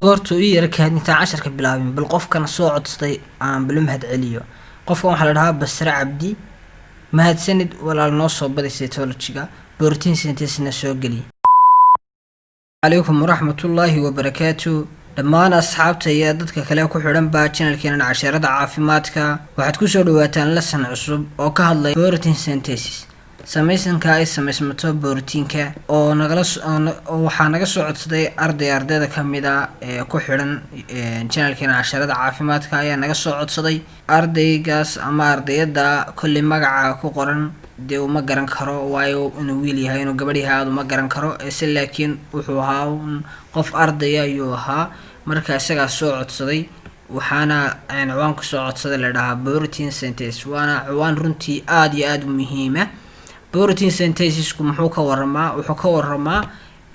Goortuu ii yara kaad intaan casharka bilaabin, bal qofkan soo codsaday aan balo mahad celiyo. Qofkan waxaa la dhahaa Basre Cabdi. Mahadsanid walaal, noo soo badi cytology-ga, protein synthesis-na soo geli. Calaykum waraxmatullaahi wabarakaatu. Dhammaan asxaabta iyo dadka kale ku xidhan baa channelkeenan casharada caafimaadka, waxaad kusoo dhawaataan lesson cusub oo ka hadlaya protein synthesis, samaysanka ay samaysmato borotiinka, oo nagala oo waxaa naga soo codsaday arday ardayda kamid a ee ku xidhan channelkeena casharada caafimaadka ayaa naga soo codsaday. Ardaygaas ama ardayada kolley magaca ku qoran dee uma garan karo, waayo inuu wiil yahay, inuu gabadh yahay aada uma garan karo ise, laakiin wuxuu ahaa un qof ardaya ayuu ahaa. Marka isagaa soo codsaday, waxaana ciwaan kusoo codsaday la dhahaa protein synthesis, waana ciwaan runtii aada iyo aada u muhiima. Protein synthesisku muxuu ka waramaa? Wuxuu ka waramaa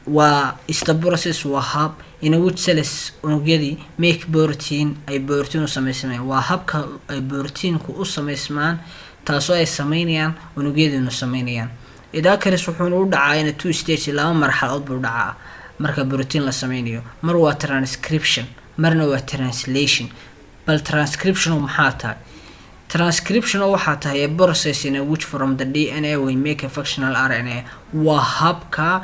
waa is the process, waa hab, in which cells, unugyadii, make protein, ay protein u sameysmayaan. Waa habka ay proteinku u sameysmaan, taasoo ay sameynayaan unugyadiinu sameynayaan. It occurs, wuxuuna u dhacaa in two stage, laba marxaladood buu dhacaa marka protein la sameynayo. Mar waa transcription, marna waa translation. Bal transcription maxaa tahay? Transcription waxaa tahay a process in which from the DNA we make a functional RNA. Waa habka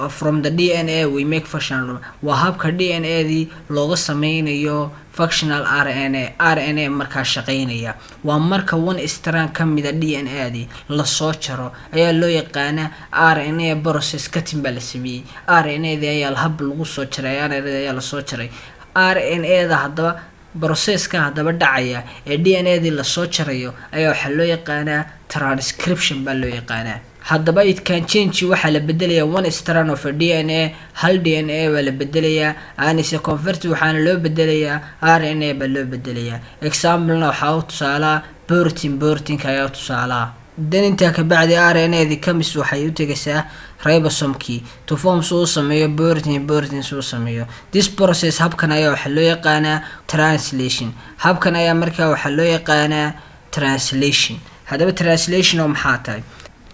from the DNA we make functional, waa habka DNA dii looga sameynayo functional RNA, RNA markaa shaqeynaya. Waa marka one strand kamida DNA dii lasoo jaro ayaa loo yaqaana RNA process. Cutting baa la sameeyey, RNA dii ayaa hab lagu soo jaray, RNA di ayaa lasoo jaray. RNA da haddaba processka haddaba dhacaya ee DNA dii lasoo jarayo ayaa waxaa loo yaqaanaa transcription baa loo yaqaanaa. Haddaba it can change, waxaa la bedelayaa, one strand of a DNA, hal DNA baa la bedelayaa, and is convert, waxaana loo bedelayaa RNA baa loo bedelayaa. Examplena waxaa u tusaalaa protein, proteinka ayaa u tusaalaa. Dan intaa kabacdi RNA di comes, waxay u tegaysaa ribosomkii, to form, si uu sameeyo protein, protein si uu sameeyo. This process, habkan ayaa waxaa loo yaqaanaa translation. Habkan ayaa markaa waxaa loo yaqaanaa translation. Haddaba translation oo maxaa tahay?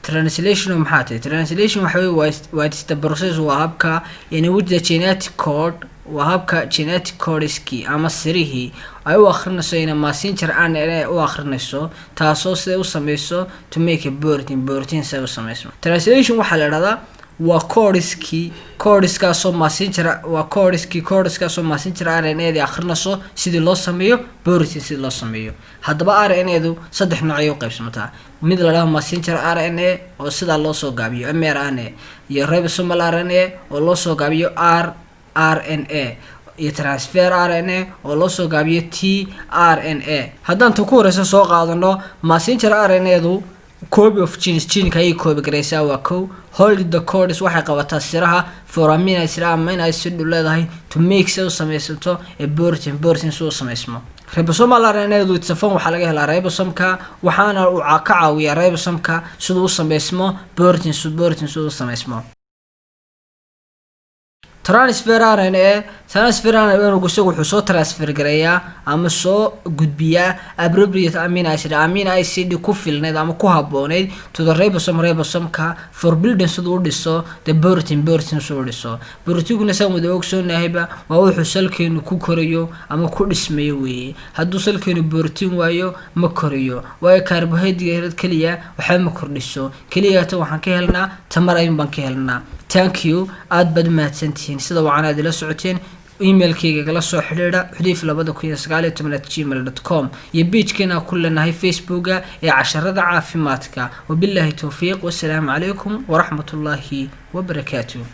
Translation oo maxaa tahay? Translation waxa wey waa is the process, waa habka, in which the genetic code, waa habka genetic codeski ama sirihii ay u akrinayso ina messenger RNA u akrinayso, taasoo siday u sameyso to make a protein, protein siday u sameyso. Translation waxaa la idhahdaa waa codeskii, codeskaasoo messenger, waa codeskii, codeskaasoo messenger RNA di akrinayso sidii loo sameeyo protein, sidii loo sameeyo. Haddaba RNA du saddex nooc ayay u qaybsamataa: mid la dhaho messenger RNA oo sidaa loo soo gaabiyo mRNA, iyo ribosomal RNA oo loo soo gaabiyo rRNA, iyo transfer RNA oo loo soo gaabiyo tRNA. Haddaan ta ku horeysa soo qaadano, messenger RNA du copy of genes, geneka ayay copy garaysaa, waa kow. Hold the codes, waxay qabataa siraha, for amino acid, amino acid u leedahay, to make, si u samaysato, ee protein, protein si u samaysmo. Ribosomal RNA du itsafon, waxaa laga helaa ribosomka, waxaana uu ka caawiyaa ribosomka siduu u samaysmo protein, protein siduu u samaysmo. Transfer RNA, transfer RNA isagu wuxuu soo transfer gareeyaa ama soo gudbiyaa appropriate amino acid, amino acid ku filnayd ama ku habboonayd, to the ribosome, ribosomka, for building, siduu u dhiso, the protein, protein siduu u dhiso. Proteinkuna saan wada ogsoonahayba waa wuxuu cellkeenu ku korayo ama ku dhismayo weeye. Hadduu cellkeenu protein waayo, ma korayo, waayo carbohydrate keliya waxba ma kordhiso. Keliyata waxaan ka helnaa tamar ayuun baan ka helnaa. Thank you, aada baad u mahadsantihiin sida wacan aad ila socoteen. Emailkayga kala soo xidhiidha xudiif2019@gmail.com iyo pagekeena ku leenahay Facebooka ee casharada caafimaadka. Wabilaahi towfiiq, wasalaamu calaykum waraxmatullaahi wabarakaatu.